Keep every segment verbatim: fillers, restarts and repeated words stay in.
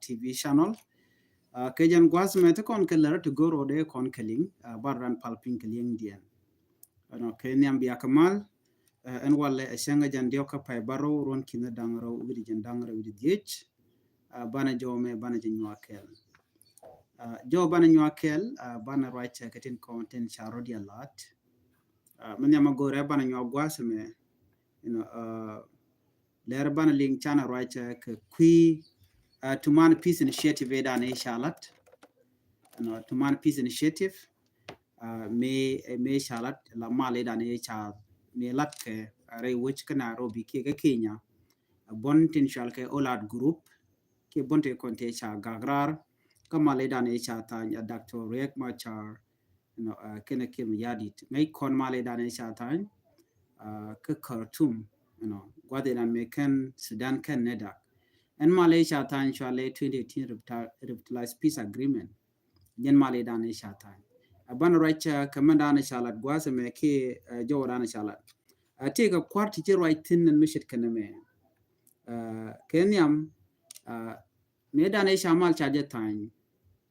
T V channel. Kɛ jɛn gua̱th mɛ ti kɔn kɛ lär ti go̱r ɔ dee kɔn kɛ liŋ, bar ran pal piny kɛ liŋ diɛn. Ɛnɔ kɛ nhiam bia kɛ mal. Ɛn walɛ ɛ cäŋ ɛ jɛn diɔk kä pay barɔw ruɔn ki̱n da̱ŋ rɛw wi̱cdɛ jɛn da̱ŋ rɛw wi̱cdɛ dhiec. Banɛ jɔw mɛ banɛ jɛ nyuak kɛl. Jɔw banɛ nyuak kɛl, banɛ ruac kɛ tin kɔn tin ca rɔ diɛ lat. Mɛ nhiam a go̱rɛ banɛ nyuak gua̱th mɛ. Lɛr banɛ liŋ canɛ ruac kɛ kui̱ Tuman Peace Initiative ɛ dan ɛ ca lat. Tuman Peace Initiative mi mi ca lat la mal ɛ dan ɛ ca mi lat kɛ rɛy wec kä Nairobi kiɛ kä Kenya. Bɔn tin cual kɛ Olat Group kiɛ bɔn ti kɔn ti ca gagrar kä mal ɛ dan ɛ ca thany a Doctor Riek Machar. Kɛnɛ Kiir Mayardit ŋäc kɔn mal ɛ dan ɛ ca thany kä Khartoum. Guath ɛ dan mi kɛn Sudan kɛn nɛ dak ɛn mal ɛ ca thany cual ɛ twenty eighteen Revitalized Peace Agreement. Jɛn mal ɛ dan ɛ ca thany a ban ruac kɛ mɛn dan ɛ ca lat guath ɛmɛ kiɛ jɔw dan ɛ ca lat. A tëë kɛ kua̱r ti ci ruac thi̱n nɛn mi ce̱tkɛ nɛmɛ. Kɛ nhiam mëë dan ɛ ca mal ca jɛ thany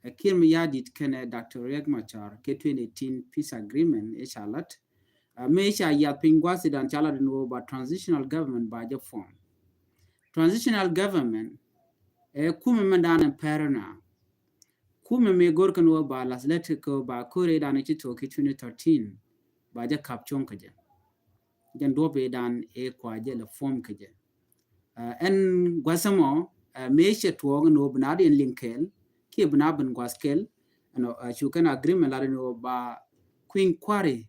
ɛ Kiir Mayardit kɛnɛ Doctor Riek Machar kɛ twenty eighteen Peace Agreement ɛ ca lat. Mëë ca yath piny gua̱th ɛ dan ca lat ni wä ba transitional government ba jɛ form. Transitional government ɛ kumɛ mɛn dan ɛ pɛr na kumɛ mëë go̱r kɛn wä ba lath lät kɛ ba ko̱r ɛ dan ɛ ci tuɔk kɛ twenty thirteen ba jɛ kap cuɔ̱ŋ kɛ jɛ. Jɛn duɔp ɛ dan ɛ kua jɛ lɛ form kɛ jɛ. Ɛn gua̱th ɛmɔ mëë cɛ tuɔɔk ni wä bi na diɛn liŋ kɛɛl kiɛ bi na bin gua̱th kɛɛl. Cu kɛn agreement lat ni wä ba kui̱ny kua̱ri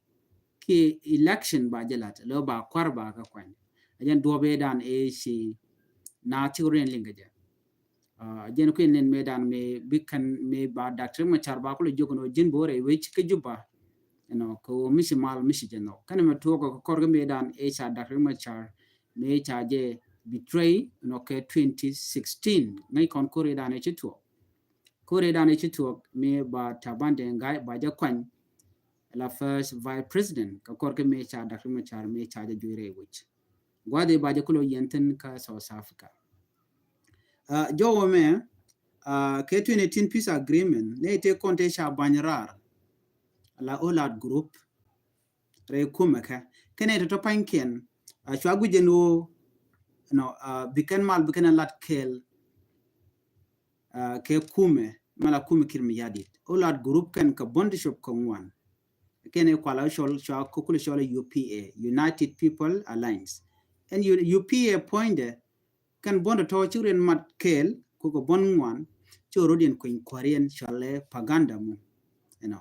kiɛ election ba jɛ lat lɛ wä ba kua̱r ba kɛ kuany. Jɛn duɔp ɛ dan ɛ ci na ci riɛn liŋ kɛ jɛ. Jɛn kui̱n nin mëë dan mëë bi kɛn mëë ba Doctor Machar ba kulɛ jiök ni wä ji̱n bo̱o̱rɛ wec kä Juba. Ɛnɔ kɛ wä mi ci mal mi ci jɛ nhɔk kɛn mɛ tuɔɔk kɛ kɔr kɛ mëë dan ɛ ca Doctor Machar mëë ca jɛ betray ɛnɔ kɛ twenty sixteen ŋäc kɔn ko̱r ɛ dan ɛ ci tuɔɔk. Ko̱r ɛ dan ɛ ci tuɔɔk mëë ba Taban Deng Gai ba jɛ kuany la first vice president kɛ kɔr kɛ mëë ca Doctor Machar mëë ca jɛ jui̱ rɛy wec. Gua̱dhi ba jɛ kulɛ yɛn thi̱n kä South Africa. Jɔwä mɛ kɛ twenty eighteen peace agreement nɛ ite kɔn te ca bany rar la Olat group rɛy kumɛ kɛ kɛnɛ tɔtɔ panykiɛn cua guic jɛ ni wä nɔ bikɛn mal bikɛn lat kɛɛl kɛ kumɛ mala kumɛ Kiir Mayardit. Olat group kɛn kɛ bondishop kɛ ŋuan. Kɛn ɛ kuala cɔl cua kukul cɔl U P A, United People Alliance. Ɛn U P A puɔ̱nydɛ kɛn bondɛ tɔ̱ ci riɛn mat kɛɛl kukɛ bond ŋuan. Ci rot yɛn kueny kuariɛn cɔl ɛ paganda mu. Ɛnɔ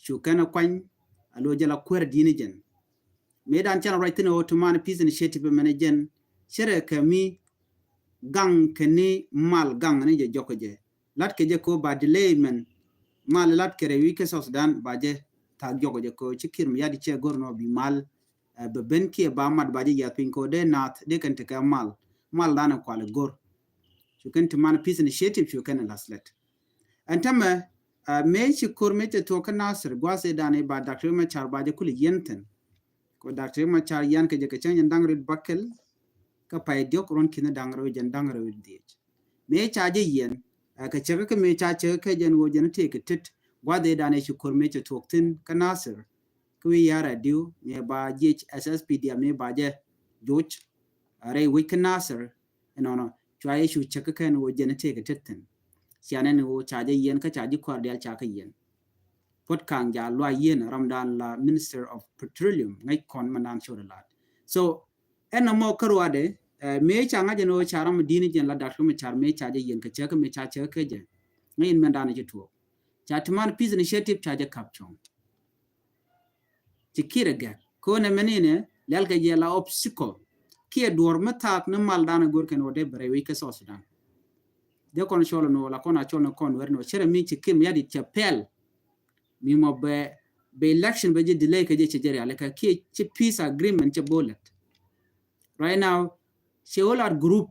cu kɛn ɛ kuany a lo jɛ la kuɛr di̱ni jɛn. Mëë dan canɛ ruac thi̱n ɛ wä Tuman Peace Initiative mɛn ɛ jɛn cɛ rɛ kɛ mi gaŋ kɛ ni mal gaŋ ni jɛ jɔk kɛ jɛ. Lat kɛ jɛ ko ba delay mɛn mal lat kɛ rɛ wi̱i̱ kɛ South Sudan ba jɛ thaak jɔk kɛ jɛ ko ci Kiir Mayardit cɛ go̱r nɔ bi mal bɛ ben kiɛ ba mat ba jɛ yiath piny ko dee naath dee kɛn tekɛ mal mal dan ɛ kual ɛ go̱r. Cu kɛn Tuman Peace Initiative cu kɛn ɛ lath lɛt. Ɛn tämɛ mëë ci ko̱r mëë cɛ thuɔk kä Nasir gua̱a̱th ëë dan ëë ba Doctor Machar ba jɛ kulɛ yɛn thi̱n. Kɛ Doctor Machar yɛn kɛ jɛ kɛ cäŋ jɛn da̱ŋ rɛw bäkɛl kä pay diɔ̱k ruɔ̱n ki̱n da̱ŋ rɛw jɛn da̱ŋ rɛw dhiec. Mëë ca jɛ yɛn kɛ cäkä kä mëë ca cäkä kɛ jɛn ɣöö jɛn tëë kɛ tet gua̱a̱th ëë dan ëë ci ko̱r mëë cɛ thuɔk thi̱n kä Nasir. Kä wi̱i̱ ya̱r a diw mëë ba jiec S S P D F mëë ba jɛ joc rɛy wec kä Nasir. Ɛnɔnɔ cua yɛ cu cäk kä kɛn ɣöö jɛn tëë kɛ tet thi̱n. Cianɛ ni ɣöö ca jɛ yɛn kä ca ji̱ kɔr diaal ca kä yɛn. Puɔt kaŋ ja luac yɛn ram dan la Minister of Petroleum ŋäc kɔn mɛn dan cot lat. So ɛn nɔmɔ kä ruadɛ mëë ca ŋa̱c ɛn ɣöö ca ram di̱n jɛn la Doctor Machar mëë ca jɛ yɛn kɛ cäk kä mëë ca cäk kä jɛ. Ŋäc in mɛn dan ci tuɔɔk ca Tuman Peace Initiative ca jɛ kap cuɔ̱ŋ. Ci Kiir ɛ gɛk ko̱n ɛmɛn inɛ lɛl kɛ jɛ la obstacle kiɛ duɔr mi thaak ni mal dan ɛ go̱r kɛn wä dee bɛ rɛy wec kä South Sudan. Dee kɔn cɔl ni wä la kɔn a cɔl ni kɔn wɛr ni wä cɛ rɛ mi ci Kiir Mayardit cɛ pɛl. Mi mɔ bɛ bɛ election bɛ jɛ delay kɛ jɛ cɛ jɛ riali kɛ kiɛ ci peace agreement cɛ bolet. Right now cɛ wä lat group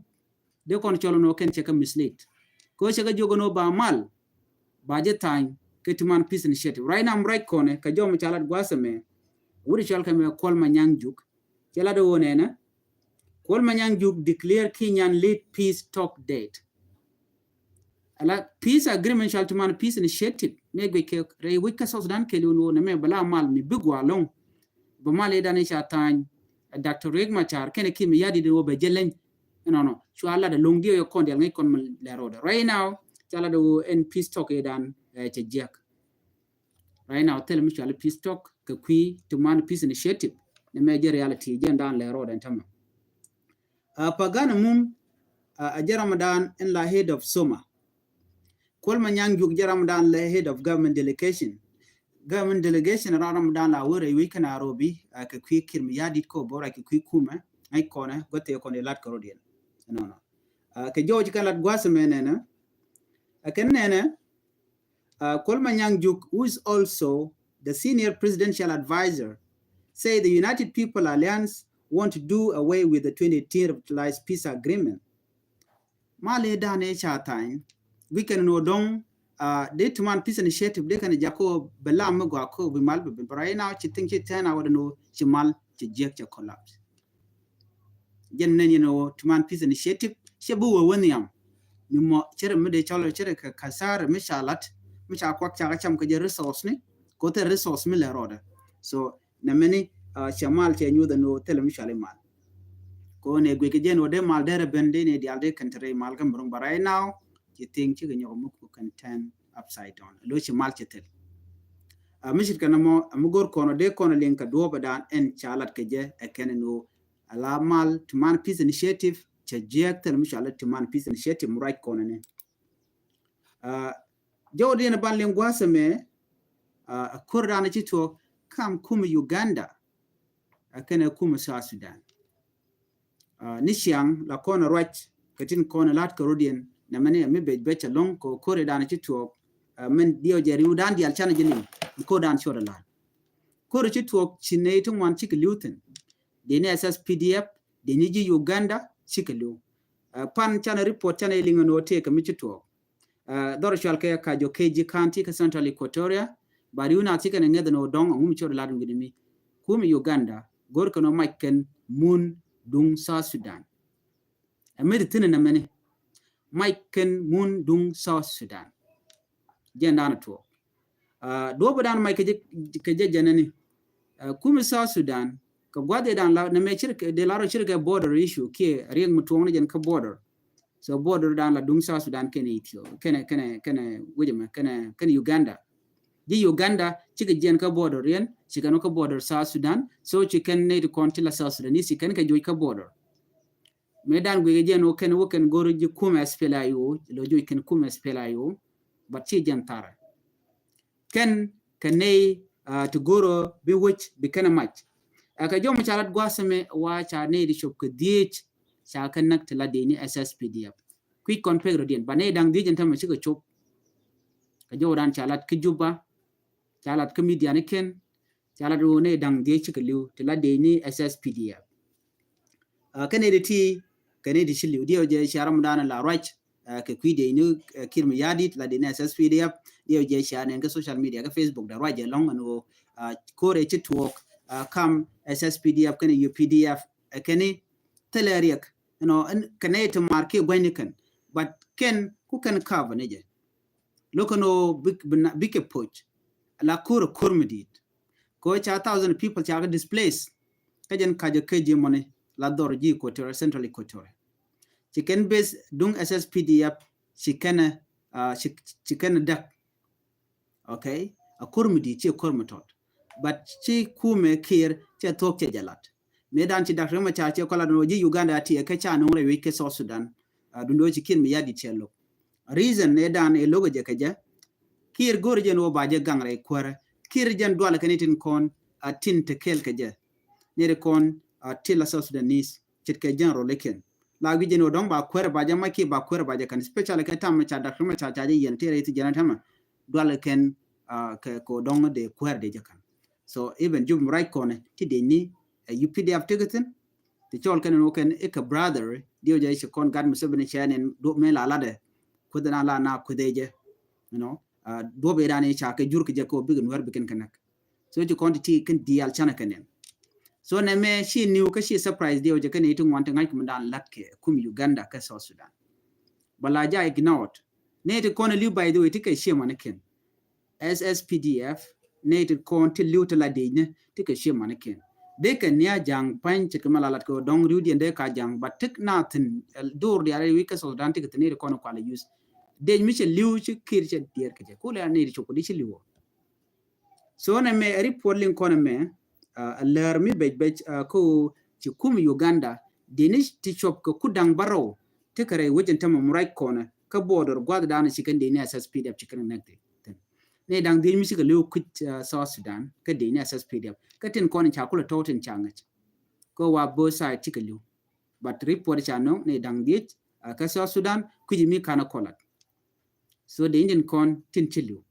dee kɔn cɔl ni wä kɛn cɛ kä mislead. Kɛ wä cɛ kä jiök ni wä ba mal ba jɛ thany kɛ Tuman Peace Initiative. Right now right kɔnɛ kɛ jɔm ca lat gua̱a̱th ɛmɛ wut cɔl kɛ mɛ Kuol Manyang Juk. Cɛ lat wä nɛnɛ Kuol Manyang Juk declare Kenyan led peace talk dead. Ala peace agreement cual ti man peace initiative. Mëë guic kɛ rɛy wec kä South Sudan kɛɛliw ni wä nɛ mɛ bɛ la mal mi bi gua lɔŋ. Bɛ mal idan i̱ ca tha̱a̱ny, Doctor Riek Machar kɛnɛ Kiir Mayardit wä bɛ jɛ leny. Ɛnɔnɔ cua lat ɛ lo̱ŋ diɛ yɛ kɔn dial ŋäc kɔn mi lɛ rɔɔdɛ. Right now ca lat ɛ wä ɛn peace talk idan cɛ jiɛk. Right now thilɛ mi cual peace talk kɛ kui̱ ti man peace initiative. Ni mɛ jɛ reality jɛ dan lɛ rɔɔdɛ ɛn tämɛ. Pagan Amum a jɛ ramdan in la head of SOMA. Kuol Manyang Juuk jɛ ramdan la head of government delegation. Government delegation ram ramdan la wä rɛy wec kä Nairobi kɛ kui̱ Kiir Mayardit kɔ bora kɛ kui̱ kumɛ ŋäc kɔnɛ gua̱th tëë kɔn di lat kɛ rɔdiɛn. Nɔnɔ kɛ jɔw ci kɛn lat gua̱th mɛ nɛnɛ. Kɛn nɛnɛ Kuol Manyang Juuk, who is also the senior presidential advisor, say the United People Alliance want to do away with the twenty eighteen revitalized peace agreement. Mal idan i̱ ca tha̱a̱ny guic kɛn ni wä dɔ̱ŋ dee ti man peace initiative dee kɛn jakä bɛ lam mi gɔaa kä bi mal bɛ bi bɛ right now ci thiŋ ci tɛn a wä dee ni wä ci mal ci jiɛk cɛ collapse. Jɛn nɛn yɛn wä ti man peace initiative cɛ bi wä wä nhiam. Mi mɔ cɛ rɛ mi dee cɔl cɛ rɛ kɛ kasar mi ca lat mi ca kuak ca kɛ cam kɛ jɛ resource ni kɛ wä thɛ resource mi lɛ rɔɔdɛ. So nɛ mɛni cɛ mal cɛ nyuth ɛn wä thilɛ mi cual i̱ mal. Kɛ wä nɛ guic kɛ jɛn wä dee mal dee rɛ ben dee nɛ dial dee kɛn te rɛ mal kɛ mi ruŋ ba right now ci thiŋ cikɛ nyɔk mi ku kɛn tɛn upside down lo ci mal cɛ thil. Mi cit kɛn mɔ mi go̱r kɔn wä dee kɔn liŋ kɛ duɔpɛ dan ɛn ca lat kɛ jɛ ɛ kɛn ɛn wä. Ala mal ti man peace initiative cɛ jiɛk thil mi cual ti man peace initiative mi ruac kɔn ni. Jɔw diɛn ban liŋ gua̱a̱th ɛmɛ a ko̱r dan ci tuɔɔk kam kum Uganda a kɛnɛ kum South Sudan. Ni ciaŋ la kɔn ruac kɛ tin kɔn lat kɛ rodiɛn nɛ mɛni mi bec bec alɔŋ kɛ ko̱r dan ci tuɔɔk. Min diɛw jɛ riw dan dial canɛ jɛ liŋ ko̱r dan cuɔt alan. Ko̱r ci tuɔɔk ci ney ti ŋuan cikɛ liw thin. Dee ni S S P D F dee ni ji̱ Uganda cikɛ liw. Pan canɛ report canɛ iliŋ ni wä tëëkɛ mi ci tuɔɔk. Dhɔr cual kɛ Kajo Keji County kä Central Equatoria ba riw na cikɛ ni ŋeth ni wä dɔŋ aŋu mi cot lat wi̱ni mi. Kum Uganda go̱r kɛn wä mac kɛn mun duŋ South Sudan. Ɛ mi ti thin ni mɛni mac kɛn mun duŋ South Sudan. Jɛn dan tuɔɔk. Duɔp dan mac kɛ jɛ jɛnɛ ni kumi South Sudan kɛ guath dan la nɛ mɛ cir dee la rɔ cir kɛ border issue kiɛ riɛk mi tuɔŋ ni jɛn kä border. So border dan la duŋ South Sudan kɛnɛ Ethiopia kɛnɛ kɛnɛ kɛnɛ wejɛ mɛ kɛnɛ kɛnɛ Uganda. Ji̱ Uganda cikɛ jiɛn kä border riɛn cikɛ nɔ kä border South Sudan. So cikɛn nɛ ti kɔn ti la South Sudan ni cikɛn kɛ juɔc kä border. Mëë dan guic kɛ jɛn wä kɛn wä kɛn go̱r ji̱ kumɛ S P L A I O lo juɔc kɛn kumɛ S P L A I O. But ci jɛn tharɛ kɛn kɛ ney ti go̱r bi wec bi kɛn mac. Ɛ kɛ jɔm ca lat gua̱a̱th ɛmɛ wa ca ney di cop kɛ dhiec ca kɛ näk ti la dee ni S S P D F. Kui̱c kɔn pek rɔ diɛn ba ney daŋ dhiec ɛn tämɛ cikɛ cop. Kɛ jɔw dan ca lat kä Juba ca lat kä media ni kɛn ca lat wä ney daŋ dhiec cikɛ liw ti la dee ni S S P D F. Kɛ ney di ti kɛ ney di ci liw diɛw jɛ ca ram dan la ruac kɛ kui̱ dee ni Kiir Mayardit la dee ni S S P D F. Diɛw jɛ ca nɛn kä social media kä Facebook da ruac jɛ lɔŋ ɛn wä ko̱r ɛ ci tuɔɔk kam S S P D F kɛn U P D F kɛn thilɛ riɛk. Ɛnɔ kɛn nɛ ti mar kiɛ gua̱ny ni kɛn but kɛn ku kɛn cover ni jɛ. Lo̱k ɛn wä bikɛ poc la ko̱r ɛ ko̱r mi di̱i̱t. Kɛ wä ca thousand people ca kɛ displace. Kä jɛn kacä kä ji̱ mɔni la dhɔr ji̱ Equatoria, Central Equatoria. Ci kɛn base duŋ S S P D F ci kɛn ci kɛn däk. Okay. A ko̱r mi di̱i̱t ci ko̱r mi tɔt. But ci kumɛ Kiir cɛ thuɔ̱k cɛ jɛ lat. Mëë dan ci Doctor Riek Machar cɛ kɔ lat ni wä ji̱ Uganda ti ɛ kɛ ca nuŋ rɛy wec kɛ South Sudan. Dundo ci Kiir Mayardit cɛ lo̱k. Reason ni dan ɛ lo̱k ɛ jɛ kɛ jɛ. Kiir go̱r jɛn wä ba jɛ gaŋ rɛy kuäärä. Kiir jɛn dual kɛ ni tin kɔn a tin te kɛɛl kɛ jɛ. Ni ri kɔn a tin la South Sudanese ce̱tkɛ general ikiɛn. La wi̱c jɛn wä dɔ̱ŋ ba kuäärä ba jɛ mac kiɛ ba kuäärä ba jɛ kɛn especially kɛ tam ca Doctor Riek Machar ca jɛ yɛn ti rɛy ti jɛn a tämɛ. Dual kɛn kɛ wä dɔ̱ŋ dee kuäärä dee jɛ kɛn. So even Juba mi ruac kɔnɛ ti dee ni ɛ U P D F ti kɛ thin. Ti cɔl kɛn ni wä kɛn ikɛ brother diɛw jɛ ci kɔn gat Museveni cɛ ni duɔp mi la latdɛ. Kueth na la na kueth jɛ. You know, duɔp idan i̱ ca kɛ jur kɛ jɛ kɛ wä bikɛ nuɛr bikɛn kɛ näk. So ci kɔn ti ti kɛn dial canɛ kɛ nɛn. So nɛ mɛ ci niw kä ci surprise diɛw jɛ kɛn i̱ ti ŋuan ti ŋa̱c kum dan lat kɛ kum Uganda kɛ South Sudan. Ba la ja ignored. Nɛy ti kɔn li̱w, by the way, ti kɛ ciɛ mani kɛn. S S P D F, nɛy ti kɔn ti li̱w ti la dec ni ti kɛ ciɛ mani kɛn. Dee kɛ nia ja̱ŋ pa̱ny ce̱tkɛ mɛ la lat kɛ dɔ̱ŋ ri̱wdiɛn dee ka ja̱ŋ, but ti na thi̱n, ɛ, do̱r diaal rɛy wec kä South Sudan ti kɛ thi̱n nɛy ti kɔn kualɛ use. Dec mi cɛ li̱w ci Kiir cɛ diɛɛr kɛ jɛ. Kulɛ nɛy ti cop kɛ di ci li̱w ɔ. So nɛ mɛ ɛ report liŋ kɔn mɛ, ɛ, ɛ lär mi bec bec, ɛ, kä ci kum Uganda, dec ni ti cop kɛ ku da̱ŋ bärɔw ti kɛ rɛy wec ɛn tämɛ mi ruac kɔnɛ kä border gua̱th danɔ ci kɛn dec ni S S P D F ci kɛn nɛk ti thi̱n. Nɛy da̱ŋ dhiec mi cikɛ li̱w kui̱c, ɛ, South Sudan kä dec ni S S P D F. Kä tin kɔn ca kulɛ tɔ̱w tin ca ŋäc. Kä wa both side cikɛ li̱w. But report ca nöŋ nɛy da̱ŋ dhiec, ɛ, kä South Sudan kui̱c mi ka̱n ɛ kɔlat. So dec ni tin kɔn tin ci li̱w.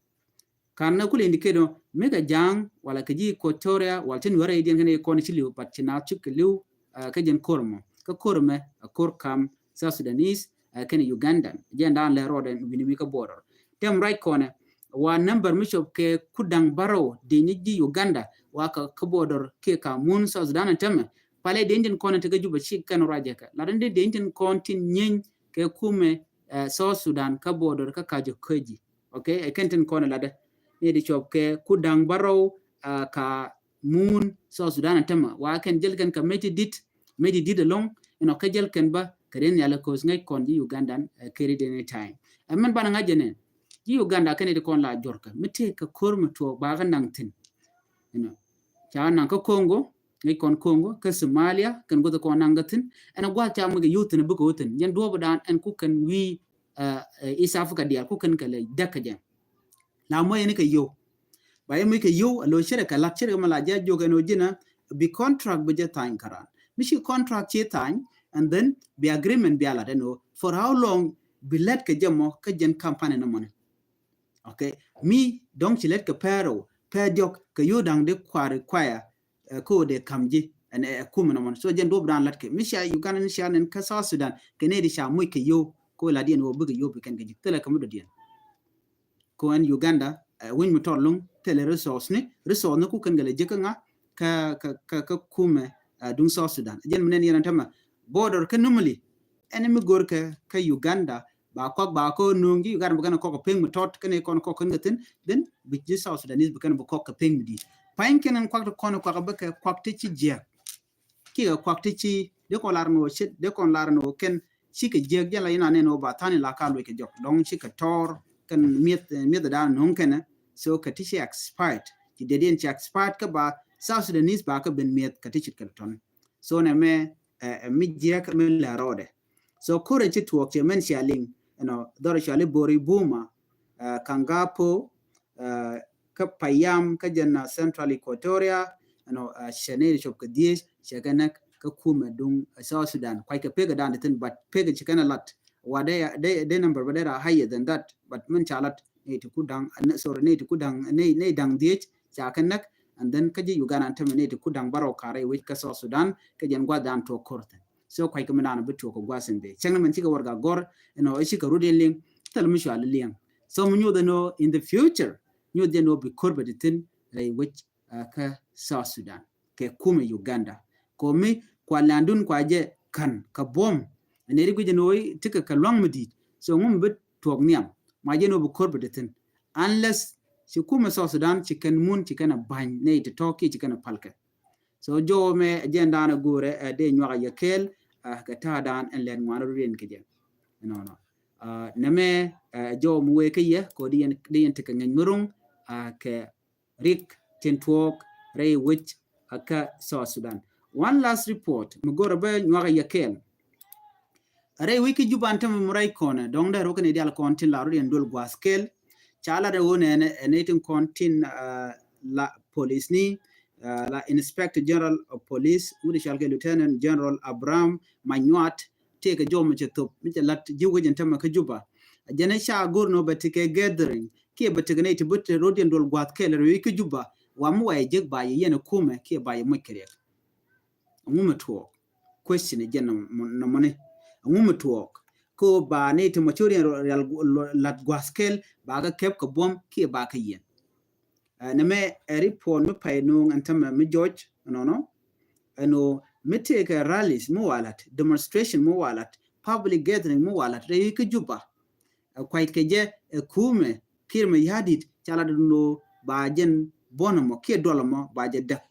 Ka̱n na kulɛ indicate ɔ mi kɛ ja̱a̱ŋ wala kɛ ji̱ Equatoria wala ti nuäärɛ idiɛn kɛn kɔn ci li̱w, but ci naath cik kɛ li̱w, ɛ, kä jɛn ko̱r mɔ. Kä ko̱r mɛ, ɛ, ko̱r kam South Sudanese, ɛ, kɛn Ugandan. Jɛn daan lɛ rɔɔdɛ wi̱ni mi kä border. Tɛm ruac kɔnɛ, wa number mi cop kɛ ku da̱ŋ bärɔw dec ni ji̱ Uganda wa kä, kä border kiɛ ka mun South Sudan ɛn tämɛ. Palɛ dec ni tin kɔn ti kä Juba ci kɛn ruac jɛ kɛ. La dee dec ni tin kɔn tin nyieeny kɛ kumɛ, ɛ, South Sudan kä border kä Kajo Keji. Okay, ɛ kɛn tin kɔn latdɛ. Nɛy ti cop kɛ ku da̱ŋ bärɔw, ɛ, ka mun South Sudan ɛn tämɛ. Wa kɛn jäl kɛn kɛ mec ti di̱t, mec ti di̱t ɛlɔ̱ŋ, ɛnɔ kä jäl kɛn bä kɛ ri nhial ɛ ko̱th ŋäc kɔn ji̱ Ugandan, ɛ, kɛ ri dee ni time. Ɛ mɛn banɛ ŋa̱c jɛ nɛ. Ji̱ Uganda kɛn nɛy ti kɔn la juɔ̱rkɛ. Mi tëë kɛ ko̱r mi tuɔɔk ba kɛ naŋ thi̱n. You know, ca naŋ kä Congo, ŋäc kɔn Congo, kä Somalia, kɛn guäth kɔn naŋ kä thi̱n. Ɛn gua̱th ca muc kɛ yio̱w thi̱n, bikɛ wä thi̱n. Jɛn duɔ̱ɔ̱p dan ɛn ku kɛn wi̱i̱, ɛ, ɛ, East Africa diaal ku kɛn kɛ lɛ däk kɛ jɛ. La muc ɛn kɛ yio̱w. Ba yɛ muc kɛ yio̱w, a lo̱ ce̱tkɛ lat, ce̱tkɛ mɛ la jɛ jiök ɛn ɣöö ji̱n ɛ bi contract bi jɛ tha̱a̱ny kä raan. Mi ci contract ci tha̱a̱ny, and then bi agreement bi a lat ɛn ɣöö for how long bi lät kɛ jɛ mɔ kä jɛn company ni mɔni. Okay. Mi dɔ̱ŋ ci lät kɛ pɛr rɛw, pɛr diɔ̱k kɛ yio̱w da̱ŋ di kua̱r require, ɛ, kä ɣöö dee ka̱m ji̱ ɛn, ɛ, ɛ, kumɛ nɔmɔ. So jɛn duɔ̱ɔ̱p dan lät kɛ. Mi cia Uganda ni cia nɛn kä South Sudan kɛ nɛy di ca muc kɛ yio̱w, kä ɣöö la diɛn ɣöö bikɛ yio̱w bi kɛn kɛ ji̱. Thilɛ kɛ mi dɔ̱diɛn. Kä ɛn Uganda, ɛ, wi̱ny mi tɔt lo̱ŋ, thilɛ resource ni, resource ni ku kɛn kɛ lɛ ji̱ kä ŋa, kä, kä, kä, kä kumɛ, ɛ, duŋ South Sudan. Jɛn mi nɛn yɛn ɛn tämɛ border kä Nimule. Ɛn mi go̱r kɛ, kä Uganda, ba kɔk ba kɔ nuŋ ji̱ Uganda bi kɛn kɔk kɛ pek mi tɔt kɛn kɔn kɔk kɛn kɛ thi̱n, then bi ji̱ South Sudanese bi kɛn bi kɔk kɛ pek mi di̱i̱t. Pa̱ny kɛn ɛn kuak ti kɔn kuak bä kɛ kuak ti ci jiɛk. Kiɛ kuak ti ci dee kɔn lar ni wä cit, dee kɔn lar ni wä kɛn ci kɛ jiɛk jɛn la in a nɛn wä ba tha̱a̱n in la ka luɔc kɛ jɔk. Dɔ̱ŋ ci kɛ tɔr kɛn mi̱eth, mi̱eth dan nuŋ kɛn. So kɛ ti ci expired. Ci dee diɛn ci expired kä ba South Sudanese ba kɛ ben mi̱eth kɛ ti cit kɛ tɔn. So nɛ mɛ, ɛ, ɛ, mi jiɛk mi lɛ rɔɔdɛ. So ko̱rɛ ci tuɔɔk cɛ mɛn cia liŋ, you know, dhɔr cia li Bori Buma, ɛ, Kangapo, ɛ, kä Payam, kä jɛn, ɛ, Central Equatoria, you know, ɛ, cɛ nɛy ti cop kɛ dhieec, cɛ kɛ näk kä kumɛ duŋ, ɛ, South Sudan. Kuac kɛ pek dan ti thin, but pek ci kɛn a lat. Wa dee, dee, dee number ba dee ra higher than that, but mɛn ca lat nɛy ti ku da̱ŋ, ɛ, nɛ-, sorry, nɛy ti ku da̱ŋ, nɛy, nɛy da̱ŋ dhieec, ca kɛ näk, and then kä ji̱ Uganda ɛn tämɛ nɛy ti ku da̱ŋ bärɔw karɛ wec kä South Sudan, kä jɛn gua̱th dan tuɔɔk ko̱r thin. So kuac kɛ mi dan bi tuɔɔk kɛ gua̱th in dee. Cäŋ ni mɛn cikɛ warɛgak gɔ̱r, you know, cikɛ rut in liŋ, thil mi cua li liɛŋ. So mi nyuɔth ɛn ɣöö in the future, nyuɔth jɛ ɛn ɣöö bi ko̱r bɛ ti thin rɛy wec, ɛ, kä South Sudan. Kɛ kumɛ Uganda. Ko̱mi kua landun kua jɛ ka̱n kɛ buɔ̱m. Ɛn ɛ ri guic ɛn ɣöö ti kɛ kɛ lua̱ŋ mi di̱i̱t. So ŋu mi bi tuɔɔk nhiam. Ma jɛ ɛn ɣöö bi ko̱r bɛ ti thin. Unless ci kumɛ South Sudan ci kɛn mun ci kɛn a ba̱ny nɛy ti tɔ̱ kiɛ ci kɛn a pal kɛ. So jɔw mɛ ɛ jɛn dan ɛ go̱o̱rɛ, ɛ, dee nyuak ɛ yɛ kɛɛl, ɛ, kɛ ta̱a̱ dan ɛn lɛt ŋuan rɔ riɛn kɛ jɛ. Nɔnɔ. Ɛ, nɛ mɛ, ɛ, jɔw mi wee kä yɛ kɛ di yɛn, di yɛn tekɛ ŋɛny mi ro̱ŋ, ɛ, kɛ rik tin tuɔɔk rɛy wec, ɛ, kä South Sudan. One last report mi go̱o̱rɛ bä nyuak ɛ yɛ kɛɛl. Rɛy wec kä Juba ɛn tämɛ mi ruac kɔnɛ, dɔ̱ŋ dee rɔ kɛn i̱ diaal kɔn tin la rɔ diɛn duel gua̱a̱th kɛl. Ca lat ɛ ɣöö nɛnɛ, ɛ, nɛy tin kɔn tin, ɛ, la police ni, ɛ, la Inspector General of Police, wut i̱ cɔal kɛ Lieutenant General Abraham Manyuat, tëëkɛ jɔw mi cɛ thop, mi cɛ lat ji̱ wec ɛn tämɛ kä Juba. Jɛn ɛ ca go̱r nɔ bɛ tekɛ gathering, kiɛ bɛ tekɛ nɛy ti bi te rɔ diɛn duel gua̱a̱th kɛl rɛy wec kä Juba, wa mi wa yɛ jek ba yɛ yɛn ɛ kumɛ, kiɛ ba yɛ moc kɛ riɛk. Ɛŋu mi tuɔɔk? Question jɛn nɔmɔni. Ɛŋu mi tuɔɔk? Kä ba ni ti mɔ coriɛn rial lat gua̱a̱th kɛl ba kɛ kɛp kɛ buɔ̱m kiɛ ba kɛ yɛn. Ɛ, nɛ mɛ ɛ report mi pay nuŋ ɛn tämɛ mi jɔc nɔnɔ. Ɛn ɣöö mi tëëkɛ rallies mi walat, demonstration mi walat, public gathering mi walat rɛy kä Juba. Ɛ kua̱c kɛ jɛ ɛ kumɛ Kiir Mayardit ca la dun lo ba jɛn buɔ̱n mɔ kiɛ duɔl mɔ ba jɛ däk.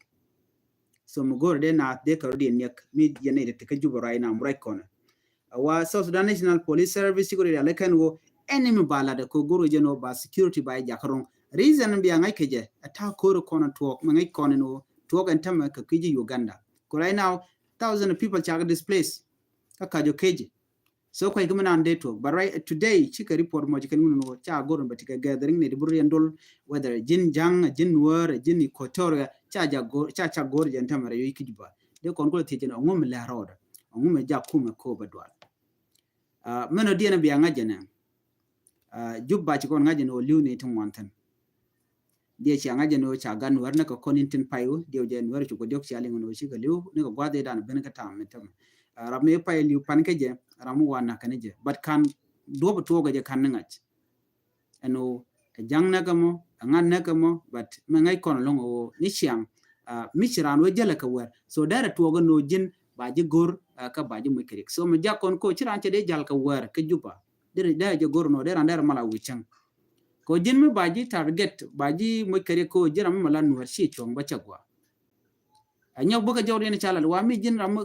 So mi go̱r dee naath dee kɛ rɔ diɛn niɛk mi yɛn nɛy ti kä Juba right now mi ruac kɔnɛ. Ɛ wa South Sudan National Police Service ci kɛ rɔ diɛn alɛ kɛn wo enemy ba lat ɛ ko go̱r jɛn wo ba security ba jɛ jakä ro̱ŋ. Reason bia ŋa̱c kɛ jɛ ɛ ta̱a̱ ko̱r kɔn tuɔɔk mi ŋäc kɔn in wo tuɔɔk ɛn tämɛ kɛ ki̱ ji̱ Uganda. Ko right now thousand of people ca kɛ displace kä ka̱c ɔ keci. So kuay kä mi naan dee tuɔk but right today ci kɛ report mɔ ci kɛn wun nuɔ ca go̱r in bɛ ti kɛ gathering ni di bur yɛn dol whether ji̱n Ja̱ŋ, ji̱n Nuäär, ji̱n Equatoria ca ja go̱r ca ca go̱r jɛn tämɛ rɛ yoy ki Juba. Dee kɔn kulɛ thiec jɛn ɔ ŋum lɛ rɔɔdɛ ɔ ŋum jak kumɛ ko bɛ dual. Mɛn ɔ diɛn bia ŋa̱c jɛn ɛ Juba ci kɔn ŋa̱c jɛn ɔ li̱w ni ti ŋuan thin. Diɛ cia ŋa̱c jɛ ni wä ca gat Nuäär ni kɛ kɔn in tin pay wä diɛ wä jɛ Nuäär cu kɛ diɔk cia liŋ ni wä ci kɛ liw ni kɛ gua̱th idan ben kɛ tam mi tämɛ. Ram mi pay liw pan kɛ jɛ ram mi wa nak kɛ ni jɛ but kan duɔp tuɔk kɛ jɛ kan ni ŋa̱c. Ɛn wä ɛ Ja̱ŋ nɛ kɛ mɔ ɛ ŋa̱n nɛ kɛ mɔ but mi ŋa̱c kɔn loŋ wä ni ciaŋ mi ci ran wä jälɛ kɛ wɛr so dɛrɛ tuɔk ni wä ji̱n ba ji̱ go̱r kɛ ba ji̱ muc kɛ rik so mi jak kɔn ko ci ran cɛ dee jal kɛ wɛr kɛ Juba. Dee jɛ go̱r ni wä dee ran dɛrɛ mal a wi̱cäŋ. Ko ji̱n mi ba ji̱ target ba ji̱ moc kɛ riɛk ko ji̱ ram mi ma la Nuäär ci cuɔ̱ŋ bä cɛ gua. Ɛ nyɔk bä kɛ jɔw riɛn ca lal wa mi ji̱n ram mi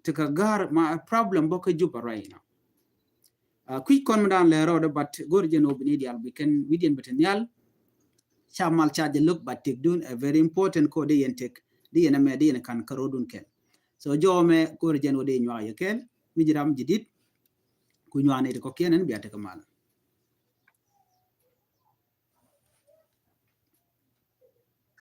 ti kɛ ga̱r ma problem bä kɛ Juba right now. Kui̱c kɔn mi dan lɛ rɔɔdɛ but go̱r jɛn wä bi ni dial bi kɛn wi̱diɛn bi ti nhial. Ca mal ca jɛ look but tek dun ɛ very important ko di yɛn tek di yɛn ɛmɛ di yɛn kan kä ro̱dun kɛn. So jɔw mɛ go̱r jɛn wä di nyuak yɛ kɛl mi ji̱ ram ji̱ dit. Ku nyuak ni ti kɔkiɛn ɛn bia tek mal.